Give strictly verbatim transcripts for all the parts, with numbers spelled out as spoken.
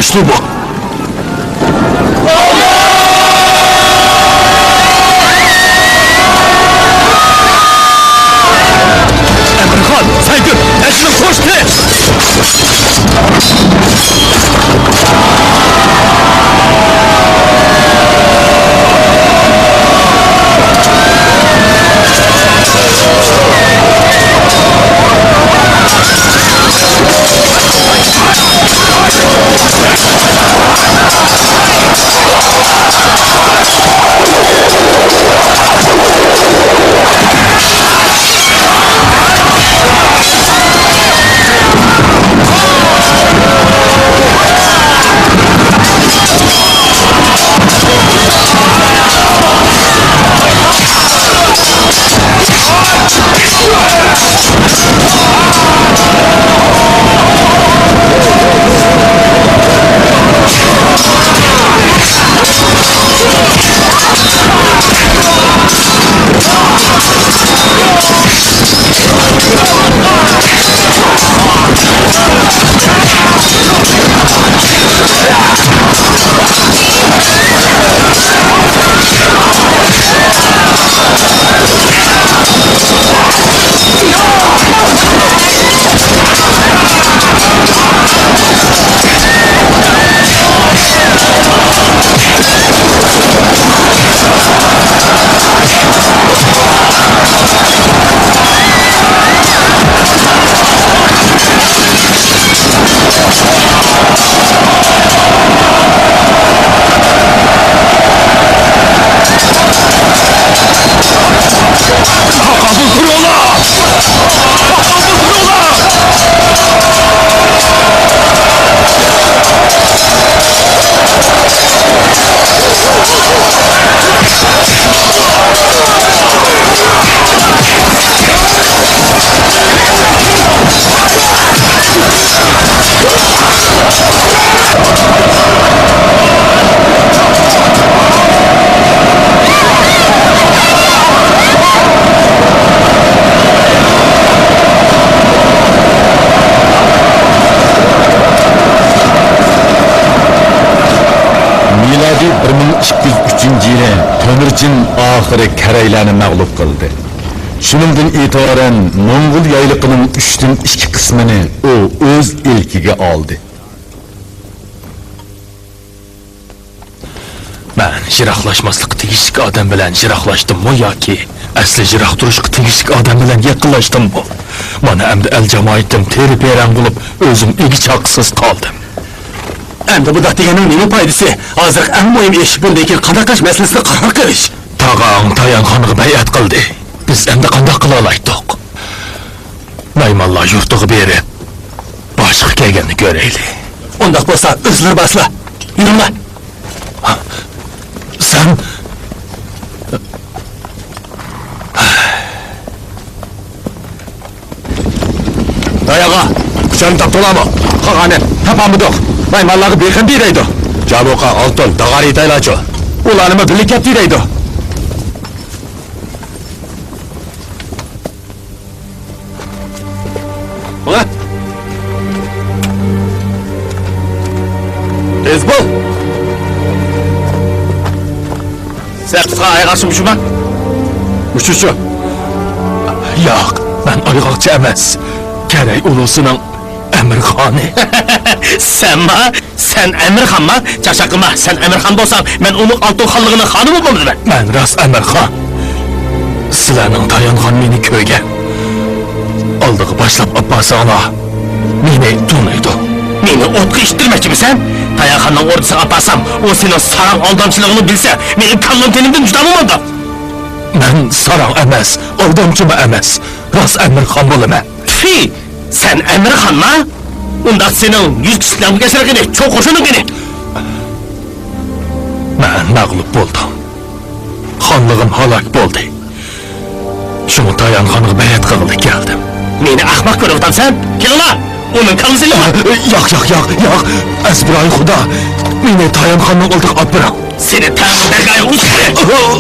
ئۇسلۇبى. ئەمىرخان، سەيدۇت، ئەسلى قوشتى! مىلادىي بىر مىڭ ئىككى يۈز ئۈچىنچى يىلى تۆمۈرچىن ئاخىرى كەرەيلەرنى مەغلۇپ قىلدى. شۇنىڭدىن ئېتىبارەن موڭغۇل يايلىقىنىڭ ئۈچتىن ئىككى قىسمىنى ئۇ ئۆز ئىلكىگە ئالدى. مەن يىراقلاشماسلىققا تېگىشلىك ئادەم بىلەن يىراقلاشتىممۇ ياكى ئەسلى يىراق تۇرۇشقا تېگىشلىك ئادەم بىلەن يېقىنلاشتىممۇ؟ مانا ئەمدى ئەل جامائىتىم تېرە-پېرەڭ بولۇپ، ئۆزۈم ئىگە-چاقىسىز قالدىم. ئەمدى بۇنداق دېگەننىڭ نېمە پايدىسى؟ ھازىر ئەڭ مۇھىم ئىش، بۇندىن كېيىن قانداق قىلىش مەسىلىسىدە قارار قىلىش. تاغاڭ تايانخانغا بەيئەت قىلدى. بىز ئەمدى قانداق قىلالايتتۇق؟ مەيمانلار يۇرتىغا بېرىپ، باشقا كەلگەننى كۆرەيلى. ئۇنداق بولسا، ئۆزلىرى بارسىلا. يۈرۈڭلار. سەن. داياغا، كۇچانى تاپتىڭلارمۇ؟ قالغانى تاپالمىدۇق. مەيمانلارغا بېقىندى دەيدۇ. جامۇقا، ئالتۇن، داغارى ئېيتايلىچۇ؟ ئۇلارنىمۇ بىللە كەتتى دەيدۇ. ماڭا. تېز بول. سەن قىسقا ئايغاقچىمۇ شۇما؟ مۇشۇچۇ. ياق، مەن ئايغاقچى ئەمەس. كەرەي ئۇلۇسىنىڭ ئەمىرخانى. سەنما؟ سەن ئەمىرخانما؟ چاقچاق قىلما، سەن ئەمىرخان بولساڭ، مەن ئۇنىڭ ئالتۇن خانلىقىنىڭ خانى بولمامدىمەن؟ مەن راست ئەمىرخان. سىلەرنىڭ تايانخان مېنى كۆرگەن. ئالدىغا باشلاپ ئاپارساڭلار، مېنى تونۇيدۇ. مېنى ئوتقا ئىتتۈرمەكچىمىسەن؟ تايانخاننىڭ ئوردىسىغا ئاپارسام، ئۇ سېنىڭ ساراڭ ئالدامچىلىقىڭنى بىلسە، مېنىڭ كاللام تېنىمدىن جۇدا بولمامدۇ؟ مەن ساراڭ ئەمەس، ئالدامچىمۇ ئەمەس، راست ئەمىرخان بولىمەن. تفى! سەن ئەمىرخانما؟ ئۇنداق سېنىڭ يۈز كىشىلىك لەڭپۇڭ ئەسكىرىڭ قېنى، چوڭ قوشۇنۇڭ قېنى؟ مەن مەغلۇپ بولدۇم. خانلىقىم ھالاك بولدى. شۇڭا تايانخانغا بەيئەت قىلغىلى كەلدىم. مېنى ئەخمەق كۆرۈۋاتامسەن؟ كېلىڭلار! ئۇنىڭ كاللىسىنى ئېلىڭلار! ياق، ياق، ياق، ياق! ئەزبىرايى خۇدا! مېنى تايانخاننىڭ ئالدىغا ئاپىرىڭ! سېنى تايانخان دەرگاھىغا ئۇزىتىمەن!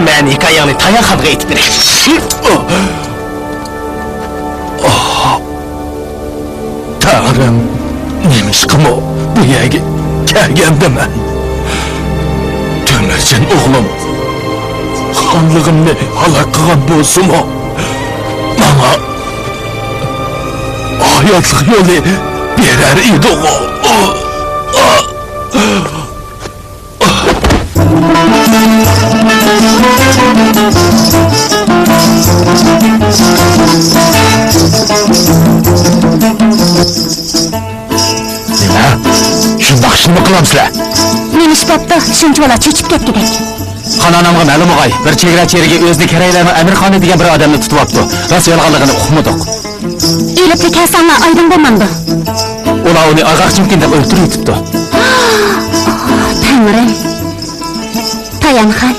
مەن ھېكايەڭنى تايانخانغا ئېيتىپ بېرەي. تەڭرىم، ئىشقىمۇ بۇ يەرگە كەلگەندىمەن. تۆمۈرچىن ئوغلۇم خانلىقىمنى ھالاك قىلغان بولسىمۇ، ماڭا ھاياتلىق يولى بېرەر ئىدىغۇ. نېمە؟ شۇنداق ئىشنىمۇ قىلامسىلەر؟ نېمە ئىش بوپتۇ؟ شۇنچىۋالا چۆچۈپ كەتكۈدەك. خانانامغا مەلۇم بولغاي، بىر چېگرا چېرىكى ئۆزىنى كېرەيلەرنىڭ ئەمىرخانى دېگەن بىر ئادەمنى تۇتۇۋاپتۇ. راست يالغانلىقىنى ئۇقمىدۇق. ئېلىپلا كەلسەڭلار ئايدىڭ بولمامدۇ؟ ئۇلار ئۇنى ئاغاقچىمكىن دەپ ئۆلتۈرۈۋېتىپتۇ. تەڭرىم. تايانخان،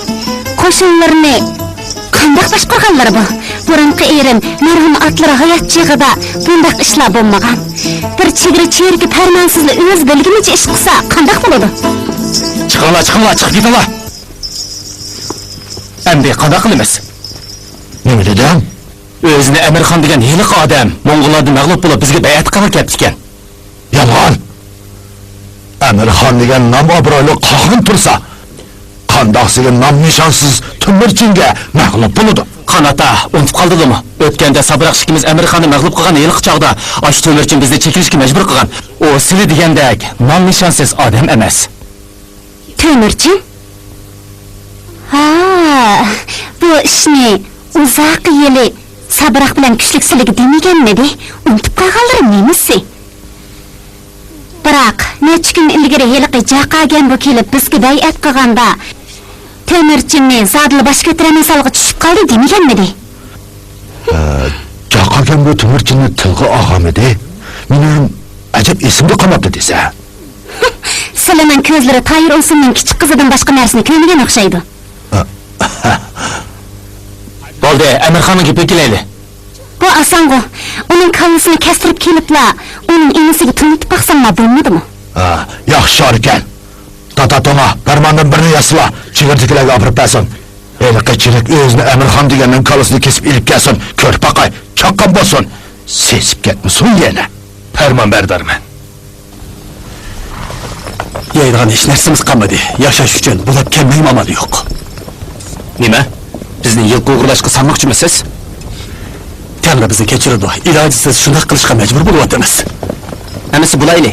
قوشۇنلىرىنى قانداق باشقۇرغانلىرى بۇ؟ بۇرۇنقى ئېرىم مەرھۇم ئاتىلىرى ھايات چېغىدا بۇنداق ئىشلار بولمىغان. بىر چېگرا چېرىكى پەرمانسىزلا ئۆزى بىلگىنىچە ئىش قىلسا قانداق بولىدۇ؟ چىقىڭلار، چىقىڭلار، چىقىپ كېتىڭلار. ئەمدى قانداق قىلىمىز؟ نېمە دېدىڭ؟ ئۆزىنى ئەمىرخان دېگەن ھېلىقى ئادەم موڭغۇللاردىن مەغلۇپ بولۇپ بىزگە بەيئەت قىلغىلى كەپتىكەن. يالغان! ئەمىرخان دېگەن نام ئابرۇيلۇق قاخان تۇرسا، قانداق دېگەن نام نىشانسىز تۆمۈرچىنگە مەغلۇپ بولىدۇ؟ خان ئاتا، ئۇنتۇپ قالدىلىمۇ؟ ئۆتكەندە سابراق ئىككىمىز ئەمىرخاننى مەغلۇپ قىلغان ھېلىقى چاغدا ئاشۇ تۆمۈرچىن بىزنى چېكىنىشكە مەجبۇر قىلغان. ئۇ سىلى دېگەندەك نام نىشانسىز ئادەم ئەمەس. تۆمۈرچىن؟ ھا، بۇ ئىشنى ئۇزاق يىلى سابراق بىلەن كۈچلۈك سىلىگە دېمىگەنمىدى؟ ئۇنتۇپ قالغانلىرى نېمىسى؟ بىراق، نەچچە كۈن ئىلگىرى ھېلىقى جاقا گەنبۇ كېلىپ بىزگە بەيئەت قىلغاندا، تۆمۈرچىننى زادىلا باش كۆتۈرەلمەي ھالغا چۈشۈپ قالدى دېمىگەنمىدى؟ ئە، جاقا گەنبۇ تۆمۈرچىننى تىلغا ئالغانمىدى؟ مېنىڭ ئەجەب ئېسىمدە قالماپتۇ دېسە. سىلىنىڭ كۆزلىرى تايىر ئۇسۇلنىڭ كىچىك قىزىدىن باشقا نەرسىنى كۆرمىگەن ئوخشايدۇ. بولدى، ئەمىرخاننىڭ گېپىگە كېلەيلى. بۇ ئاسانغۇ. ئۇنىڭ كاللىسىنى كەستۈرۈپ كېلىپلا، ئۇنىڭ ئىنىسىگە تونۇتۇپ باقساڭلار بولمىدىمۇ؟ ھا، ياخشى چارىكەن. تاتا توڭا، پەرماندىن بىرنى ياسىلا، چېگرىدىكىلەرگە ئاپىرىپ بەرسۇن. ھېلىقى چېرىك ئۆزىنى ئەمىرخان دېگەننىڭ كاللىسىنى كېسىپ ئېلىپ كەلسۇن، كۆرۈپ باقاي، چاققان بولسۇن. سېسىپ كەتمىسۇن يەنە. پەرمانبەردارمەن. يەيدىغان ھېچ نەرسىمىز قالمىدى. ياشاش ئۈچۈن بۇلاپ كەلمەيمۇ ئامال يوق. نېمە؟ بىزنى يىلقى ئوغرىلاشقا سالماقچىمۇ سىز؟ تەڭرى بىزنى كەچۈرىدۇ. ئىلاجىسىز شۇنداق قىلىشقا مەجبۇر بولۇۋاتىمىز. ھەممىسى بۇلايلى.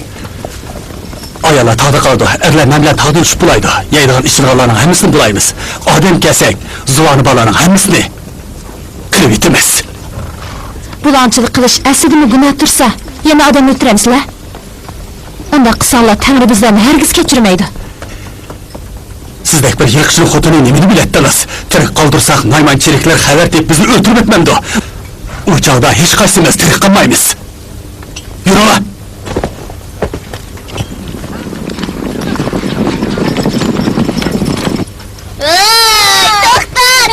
ئاياللار تاغدا قالىدۇ، ئەرلەر مەن بىلەن تاغدىن چۈشۈپ بولايدۇ. يەيدىغان ئىچىدىغانلارنىڭ ھەممىسىنى بۇلايمىز. ئادەم كەلسەك، زۇۋانى بالىلارنىڭ ھەممىسىنى قىرىۋېتىمىز. بۇلاڭچىلىق قىلىش ئەسلىدىمۇ گۇناھ تۇرسا، يەنە ئادەم ئۆلتۈرەمسىلەر؟ ئۇنداق قىلساڭلار، تەڭرى بىزلەرنى ھەرگىز كەچۈرمەيدۇ. سىزدەك بىر يىلقىچىنىڭ خوتۇنى نېمىنى بىلەتتىڭىز؟ تىرىك قالدۇرساق، نايمان چېرىكلەر خەۋەر تېپىپ بىزنى ئۆلتۈرۈۋەتمەمدۇ؟ ئۇ چاغدا ھېچقايسىمىز تىرىك قالمايمىز. يۈرۈڭلار! ۋاي، توختار!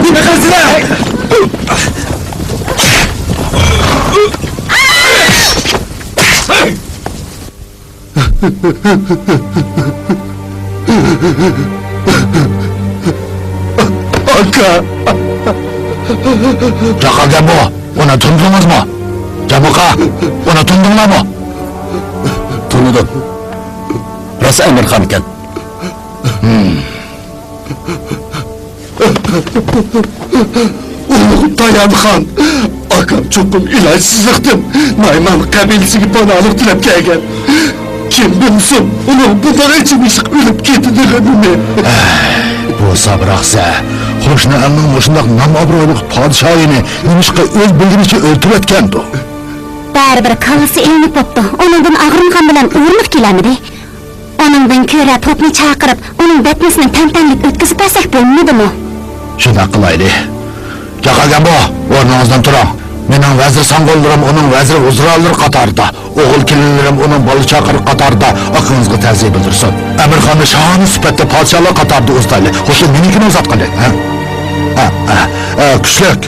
نېمە قىلىسىلەر؟ ئاكا! جاقا گەنبۇ، ئۇنى تونۇدىڭىزمۇ؟ جامۇقا، ئۇنى تونۇدۇڭلارمۇ؟ تونۇدۇم. راست ئەمىرخان ئىكەن. ئۇلۇغ تايانخان، ئاكام چوقۇم ئىلاجسىزلىقتىن نايمان قەبىلىسىگە پاناھلىق تىلەپ كەلگەن. كىم بىلسۇن، ئۇنىڭ بۇنداق ئېچىنىشلىق ئۆلۈپ كېتىدىغىنىنى. بۇ سابراقسە، قوشنا ئەلنىڭ مۇشۇنداق نام-ئابرۇيلۇق پادىشاھىنى نېمىشقا ئۆز بىلگىنىچە ئۆلتۈرۈۋەتكەندۇ؟ بەرىبىر كاللىسى ئېلىنىپ بوپتۇ، ئۇنىڭدىن ئاغرىنغان بىلەن ئورنىغا كېلەلمىدى. ئۇنىڭدىن كۆرە توپنى چاقىرىپ، ئۇنىڭ دەپنىسىنى تەنتەنىلىك ئۆتكۈزۈپ بەرسەك بولمىدىمۇ؟ شۇنداق قىلايلى. جاقا گەنبۇ، ئورنىڭىزدىن تۇرۇڭ. مېنىڭ ۋەزىر سانغۇنلىرىم ئۇنىڭ ۋەزىر ۋۇزرالىرى قاتارىدا، ئوغۇل كېلىنلىرىم ئۇنىڭ بالا چاقىلىرى قاتارىدا ئاكىڭىزغا تەزىيە بىلدۈرسۇن. ئەمىرخاننى شاھانە سۈپەتتە پادىشاھلار قاتارىدا ئۇزىتايلى. خوش، مېنىڭكىنى ئۇزاتقىلى، ھە؟ ھە، ھە، ھە، كۈچلۈك.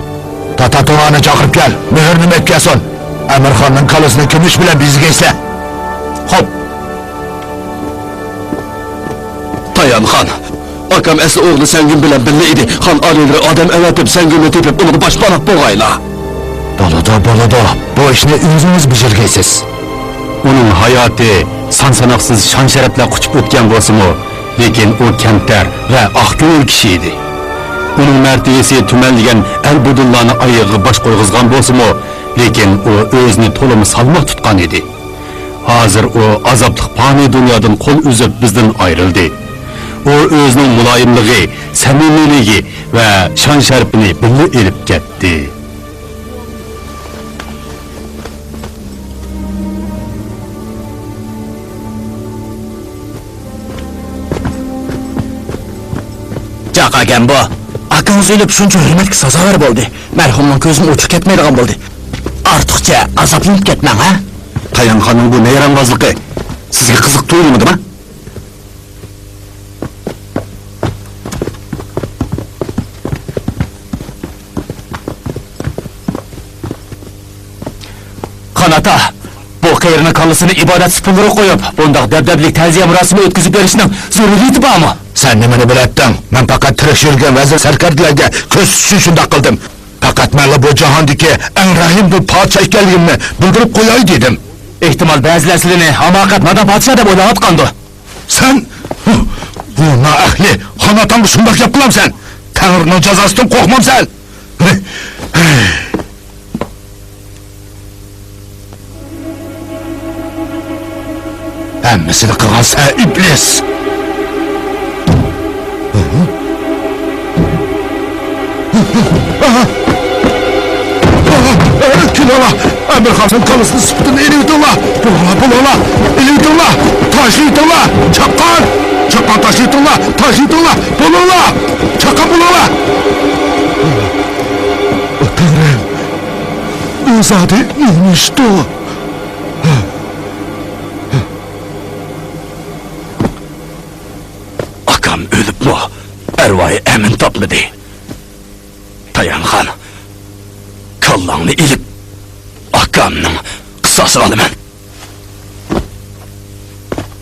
تاتا تۇڭانى چاقىرىپ كەل، مۆھۈرنى ئېلىپ كەلسۇن. ئەمىرخاننىڭ كاللىسىنى كۈمۈش بىلەن بېزىگەيسىلەر. خوپ. تايانخان، ئاكام ئەسلى ئوغلى سەڭگىم بىلەن بىللە ئىدى. خان ئالىيلىرى ئادەم ئەۋەتىپ، سەڭگىمنى تېپىپ، ئۇنىڭغا باشپاناھ بولغايلا. بولىدۇ، بولىدۇ. بۇ ئىشنى ئۆزىڭىز بېجىرگەيسىز. ئۇنىڭ ھاياتى سان-ساناقسىز شان-شەرەپلەر قۇچۇپ ئۆتكەن بولسىمۇ، لېكىن ئۇ كەمتەر ۋە ئاق كۆڭۈل كىشى ئىدى. ئۇنىڭ مەرتىۋىسى تۆۋەنلىگەن ئەل بۇدۇنلارنىڭ ئايىغىغا باش قويغۇزغان بولسىمۇ، لېكىن ئۇ ئۆزىنى تولىمۇ سالماق تۇتقان ئىدى. ھازىر ئۇ ئازابلىق پانىي دۇنيادىن قول ئۈزۈپ، بىزدىن ئايرىلدى. ئۇ ئۆزىنىڭ مۇلايىملىقى، سەمىمىيلىكى ۋە شان-شەرىپىنى بىللە ئېلىپ كەتتى. جاق ئاكام بۇ. ئاكىڭىز ئۆلۈپ شۇنچە ھۆرمەتكە سازاۋەر بولدى. مەرھۇمنىڭ كۆزىمۇ ئوچۇق كەتمەيدىغان بولدى. ئارتۇقچە ئازابلىنىپ كەتمەڭ، ھە؟ تايانخاننىڭ بۇ نەيرەڭبازلىقى سىزگە قىزىق تۇيۇلمىدىما؟ خان ئاتا، بۇ قېرىنىڭ كاللىسىنى ئىبادەت سۇپىلىرىغا قويۇپ، بۇنداق دەبدەبىلىك تەزىيە مۇراسىمى ئۆتكۈزۈپ بېرىشنىڭ زۆرۈرىيىتى بارمۇ؟ سەن نېمىنى بىلەتتىڭ؟ مەن پەقەت تىرىشىۋېرىلگەن ۋەزىر سەركەردىلەرگە كۆرسىتىش ئۈچۈن شۇنداق قىلدىم. پەقەت مەنلا بۇ جاھاندىكى ئەڭ رەھىمدىل پادىشاھ ئىكەنلىكىمنى بىلدۈرۈپ قوياي دېدىم. ئېھتىمال، بەزىلەر سىلىنى ھاماقەت، نادان پادىشاھ دەپ ئويلاۋاتقاندۇ. سەن، بۇ نائەھلى خان ئاتامغا شۇنداق گەپ قىلامسەن؟ تەڭرىنىڭ جازاسىدىن قورقمامسەن؟ ھەممىسىنى قىلغان سەن، ئىبلىس! كېلىڭلار، ئەمىرخاننىڭ كاللىسىنى سۈپىتىنى ئېلىۋېتىڭلار! بولۇڭلار، بولۇڭلار! ئېلىۋېتىڭلار! تاشلىۋېتىڭلار! چاققان! چاققان تاشلىۋېتىڭلار! تاشلىۋېتىڭلار! بولۇڭلار! چاققان بولۇڭلار! ئۇ تەڭرىم! ئۇ زادى نېمە ئىشتۇ؟ ئاكام ئۆلۈپمۇ، ئەرۋايى ئەمىن تاپمىدى. تايانخان، كاللاڭنى ئېلىپ، ئاكامنىڭ قىساسىنى ئالىمەن.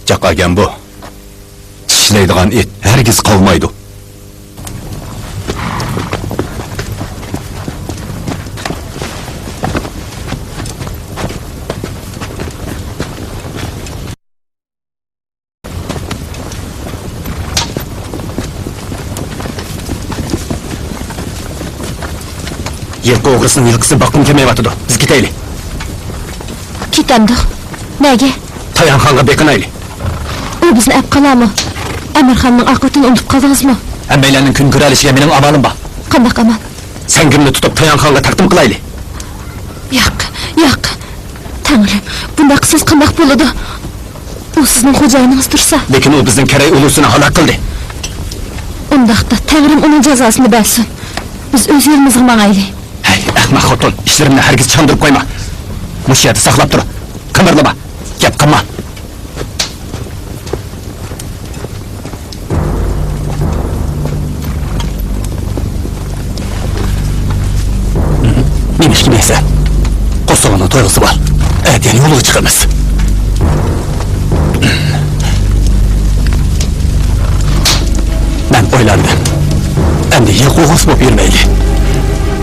جاق ئاكام بۇ. چىشلەيدىغان ئىت ھەرگىز قاۋمايدۇ. يىلقى ئوغرىسىنىڭ يىلقىسىنى باققۇم كەلمەيۋاتىدۇ. بىز كېتەيلى. كېتەمدۇق؟ نەگە؟ تايانخانغا بېقىنايلى. ئۇ بىزنى ئەپ قالارمۇ؟ ئەمىرخاننىڭ ئاقىۋىتىنى ئۇنتۇپ قالدىڭىزمۇ؟ ھەممەيلەننىڭ كۈن كۆرەلىشىگە مېنىڭ ئامالىم بار. قانداق ئامال؟ سەڭگىمنى تۇتۇپ، تايانخانغا تەقدىم قىلايلى. ياق، ياق. تەڭرىم، بۇنداق قىلسىز قانداق بولىدۇ؟ ئۇ سىزنىڭ خوجايىنىڭىز تۇرسا. لېكىن ئۇ بىزنىڭ كەرەي ئۇلۇسىنى ھالاك قىلدى. ئۇنداقتا تەڭرىم ئۇنىڭ جازاسىنى بەرسۇن. بىز ئۆز يولىمىزغا ماڭايلى. ھەي، ئەخمەق خوتۇن، ئىشلىرىمنى ھەرگىز چاندۇرۇپ قويما. مۇشۇ يەردە ساقلاپ تۇر. قىمىرلىما. گەپ قىلما. نېمە ئىش كىيمەيسەن؟ قورسىقىڭنىڭ تويغۇسى بار. ئەتە يەنە يولغا چىقىمىز. مەن ئويلاندىم. ئەمدى يىلقى ئوغرىسى بولۇپ يۈرمەيلى.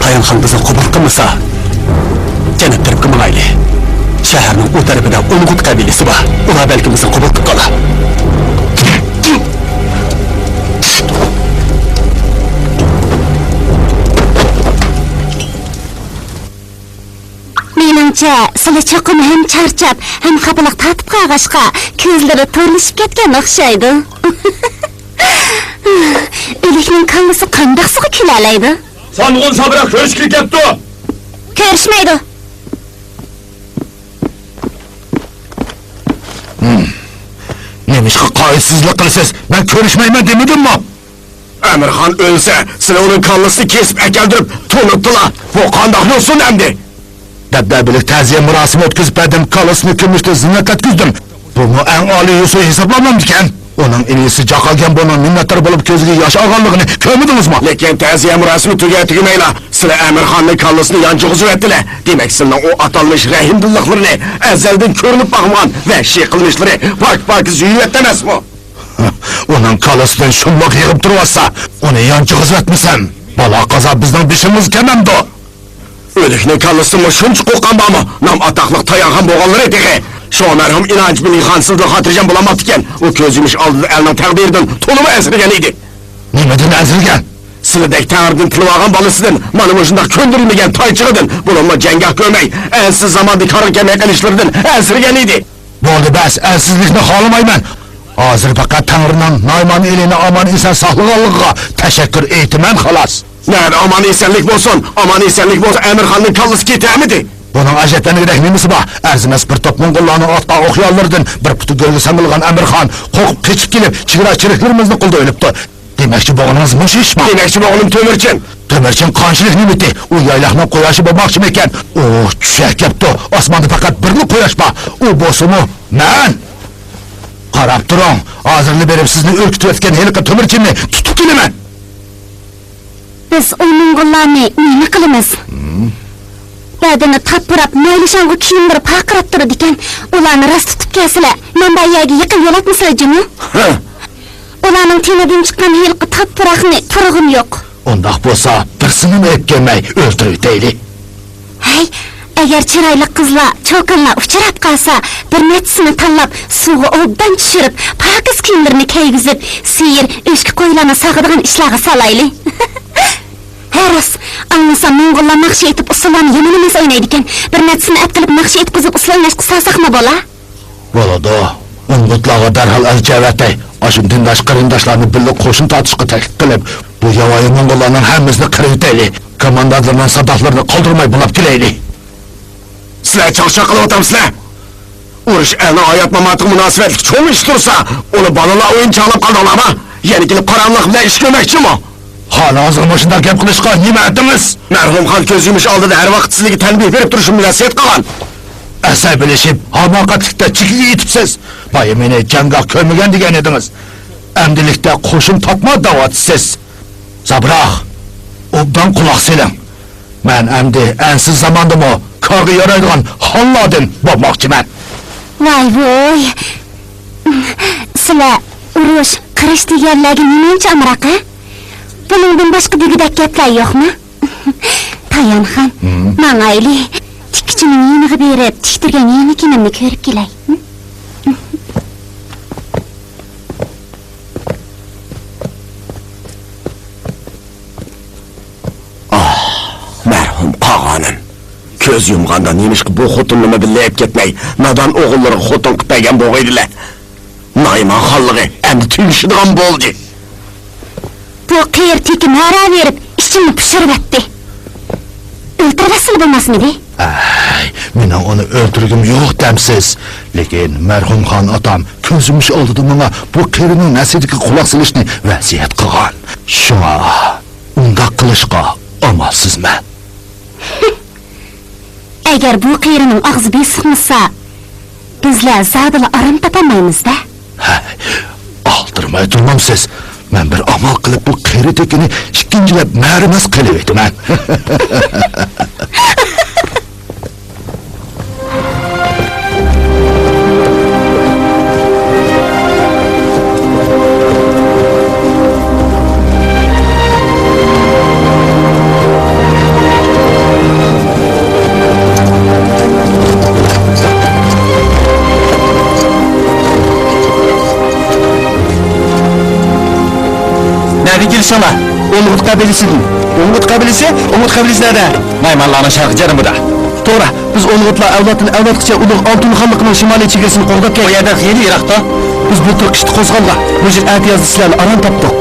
تايانخان بىزنى قوبۇل قىلمىسا، جەنۇب تەرەپكە ماڭايلى. شەھەرنىڭ ئۇ تەرىپىدە ئۇنغۇت قەبىلىسى بار. ئۇلار بەلكىم بىزنى قوبۇل قىلىپ قالار. مېنىڭچە، سىلى چوقۇم ھەم چارچاپ، ھەم خاپىلىق تارتىپ قالغاچقا، كۆزلىرى تورلىشىپ كەتكەن ئوخشايدۇ. ئۆلۈكنىڭ كاللىسى قانداقسىغا كۈلەلەيدۇ؟ سانغۇن سابىرا كۆرۈشكىلى كەپتۇ. كۆرۈشمەيدۇ. ھىم. نېمىشقا قائىدىسىزلىك قىلىسىز؟ مەن كۆرۈشمەيمەن دېمىدىممۇ؟ ئەمىرخان ئۆلسە، سىلى ئۇنىڭ كاللىسىنى كېسىپ ئەكەلدۈرۈپ، تونۇتتىلا. بۇ قانداق يوسۇن ئەمدى؟ دەبدەبىلىك تەزىيە مۇراسىمى ئۆتكۈزۈپ بەردىم، كاللىسىنى كۆمۈشتە زىننەت ئەتكۈزدۈم. بۇمۇ ئەڭ ئالىي يوسۇن ھېسابلانمامدىكەن؟ ئۇنىڭ ئىنىسى جاقاگەنبونىڭ مىننەتدار بولۇپ كۆزىگە ياش ئالغانلىقىنى كۆرمىدىڭىزمۇ؟ لېكىن تەزىيە مۇراسىمى تۈگەر-تۈگىمەيلا، ئەمىرخاننىڭ كاللىسىنى يانچۇقىزىۋەتتىلە. دېمەك، سىلىنىڭ ئۇ ئاتالمىش رەھىمدىللىقلىرىنى، ئەزەلدىن كۆرۈلۈپ باقمىغان ۋەھشىي قىلمىشلىرى پاك-پاكىز يۇيۇۋەتتى ئەمەسمۇ؟ ئۇنىڭ كاللىسىدىن شۇنداق يىغىپ تۇرۇۋاتسا، ئۇنى يانچۇقىزىۋەتمىسەم، بالا-قازا بىزنىڭ بېشىمىزغا كەلمەمدۇ؟ ئۆلۈكنىڭ كاللىسىدىنمۇ شۇنچە قورققان بارمۇ؟ نام-ئاتاقلىق تايانخان بولغانلىرى تېخى. شۇڭا مەرھۇم ئىنانچ بىلىن خان سىلىدىن خاتىرجەم بولالماپتىكەن. ئۇ كۆز يۇمۇش ئالدىدا ئەلنىڭ تەقدىرىدىن تولىمۇ ئەنسىرىگەن ئىدى. نېمىدىن ئەنسىرىگەن؟ سىلىدەك تەڭرىدىن تىلىۋالغان بالىسىدىن، مانا مۇشۇنداق كۆندۈرۈلمىگەن تايچىقىدىن، بولۇپمۇ جەڭگاھ كۆرمەي، ئەنسىز زاماندا كارغا كەلمەي قېلىشلىرىدىن ئەنسىرىگەن ئىدى. بولدى، بەس، ئەنسىزلىكنى خالىمايمەن. ھازىر پەقەت تەڭرىنىڭ نايمان ئېلىنى ئامان-ئېسەن ساقلىغانلىقىغا تەشەككۈر ئېيتىمەن، خالاس. نەدە ئامان-ئېسەنلىك بولسۇن؟ ئامان-ئېسەنلىك بولسا، ئەمىرخاننىڭ كاللىسى كېتەرمىدى؟ بۇنىڭ ئەجەبلەنگۈدەك نېمىسى بار؟ ئەرزىمەس بىر توپ موڭغۇللارنىڭ ئاتقان ئوق-ياللىرىدىن بىر پۇتى گۆرگە سانىلغان ئەمىرخان قورقۇپ قېچىپ كېلىپ، چېگرا چېرىكلىرىمىزنى قولدا ئۆلۈپتۇ. دېمەكچى بولغىنىڭىز مۇشۇ ئىشمۇ؟ دېمەكچى بولغىنىم تۆمۈرچىن. تۆمۈرچىن قانچىلىك نېمىتى؟ ئۇ يايلاقنىڭ قۇياشى بولماقچىمىكەن؟ ئۇ چۈشۈپ كەپتۇ. ئاسماندا پەقەت بىرلا قۇياش بار. ئۇ بولسىمۇ مەن! قاراپ تۇرۇڭ، ھازىرلا بېرىپ سىزنى ئۈركۈتۈۋەتكەن ھېلىقى تۆمۈرچىننى تۇتۇپ كېلىمەن. بىز ئۇ موڭغۇللارنى نېمە قىلىمىز؟ بەدىنى تاپپىراپ، مايلىشاڭغۇ كىيىملىرى پارقىراپ تۇرىدىكەن. ئۇلارنى راست تۇتۇپ كەلسىلە، مەن بار يەرگە يېقىن يولاتمىسىلا جۇمۇ. ھە. ئۇلارنىڭ تېنىدىن چىققان ھېلىقى تاپپىراقنى پۇرىغۇم يوق. ئۇنداق بولسا، بىرسىنىمۇ ئېلىپ كەلمەي ئۆلتۈرۈۋېتەيلى. ھەي، ئەگەر چىرايلىق قىزلار، چوكانلار ئۇچراپ قالسا، بىر نەچچىسىنى تاللاپ، سۇغا ئوبدان چۈشۈرۈپ، پاكىز كىيىملىرىنى كىيگۈزۈپ، سېيىر، ئۆچكە، قويلارنى ساغىدىغان ئىشلارغا سالايلى. ھە، راست. ئاڭلىسام، موڭغۇللار ناخشا ئېيتىپ، ئۇسسۇللارنى يامان ئەمەس ئوينايدىكەن. بىر نەچچىسىنى ئەپكىلىپ، ناخشا ئېيتقۇزۇپ، ئۇسسۇل ئويناشقا سالساقمۇ بولا؟ بولىدۇ. ئۇنغۇتلارغا دەرھال ئەلچى ئەۋەتەي. ئاشۇ دىنداش قېرىنداشلارنى بىللە قوشۇن تارتىشقا تەكلىپ قىلىپ، بۇ ياۋايى موڭغۇللارنىڭ ھەممىسىنى قىرىۋېتەيلى. كاماندىرلىرىنىڭ ساداقلىرىنى قالدۇرماي بولاپ كېلەيلى. سىلەر چاقچاق قىلىۋاتامسىلەر؟ ئۇرۇش ئەلنىڭ ھايات-ماماتىغا مۇناسىۋەتلىك چوڭ ئىش تۇرسا، ئۇنى بالىلار ئويۇنچۇقى قىلىپ قالدىڭلارمۇ؟ يەنە كېلىپ قاراڭلىق بىلەن ئىش كۆرمەكچىمۇ؟ خانىڭىزغا مۇشۇنداق گەپ قىلىشقا نېمە ھەددىڭىز؟ مەرھۇم خان كۆز يۇمۇش ئالدىدا ھەر ۋاقىت سىزگە تەنبىھ بېرىپ تۇرۇشۇمنى ۋەسىيەت قىلغان. ئەسەبىيلىشىپ، ھاماقەتلىكتە چېكىگە يېتىپسىز. بايا مېنى جەڭگاھ كۆرمىگەن دېگەن ئىدىڭىز. ئەمدىلىكتە قوشۇن تارتما دەۋاتىسىز. زابراق، ئوبدان قۇلاق سېلىڭ. مەن ئەمدى ئەنسىز زاماندىمۇ كارغا يارايدىغان خانلاردىن بولماقچىمەن. ۋاي ۋۇي! سىلەر ئۇرۇش، قىرىش دېگەنلەرگە نېمىنچە ئامراق، ھە؟ بۇنىڭدىن باشقا دېگۈدەك گەپلەر يوقمۇ؟ تايانخان، ھىم؟ ماڭايلى. تىككۈچىنىڭ يېنىغا بېرىپ، تىكتۈرگەن يېڭى كىيىمىمنى كۆرۈپ كېلەي. ھىم؟ ئاھ، مەرھۇم قاغانىم. كۆز يۇمغاندا نېمىشقا بۇ خوتۇننىمۇ بىللە ئېلىپ كەتمەي، نادان ئوغۇللىرىغا خوتۇن قىلىپ بەرگەن بولغىيدىلە؟ نايمان خانلىقى ئەمدى تۈگىشىدىغان بولدى. بۇ قېرى تېكى مەرەۋېرىپ ئىچىمنى پۇشۇرۇۋەتتى. ئۆلتۈرۈۋەتسىلا بولماسمىدى؟ ئەي، مېنىڭ ئۇنى ئۆلتۈرگۈم يوق دەمسىز؟ لېكىن مەرھۇم خان ئاتام كۆز يۇمۇش ئالدىدا ماڭا بۇ قېرىنىڭ نەسىھىتىگە قۇلاق سېلىشنى ۋەسىيەت قىلغان. شۇڭا ئۇنداق قىلىشقا ئامالسىزمەن. ئەگەر بۇ قېرىنىڭ ئاغزى بېسىقمىسا، بىزلەر زادىلا ئارام تاپالمايمىز-دە. ھە، ئالدىرىماي تۇرمامسىز؟ مەن بىر ئامال قىلىپ بۇ قېرى تېكىنى ئىككىنچىلەپ مەرىمەس قىلىۋېتىمەن. نەدىن كېلىشىڭلار؟ ئونغۇت قەبىلىسىدىن. ئونغۇت قەبىلىسى؟ ئونغۇت قەبىلىسى نەدە؟ نايمانلارنىڭ شەرقىي جەنۇبىدا. توغرا، بىز ئونغۇتلار ئەۋلادتىن ئەۋلادقىچە ئۇلۇغ ئالتۇن خانلىقىنىڭ شىمالىي چېگرىسىنى قوغداپ كەلدۇق. ئۇ يەردە خېلى يىراقتا. بىز بۇلتۇر قىشتا قوزغالغان. مۇشۇ ئەتىيازدا سىلەرنى ئاران تاپتۇق.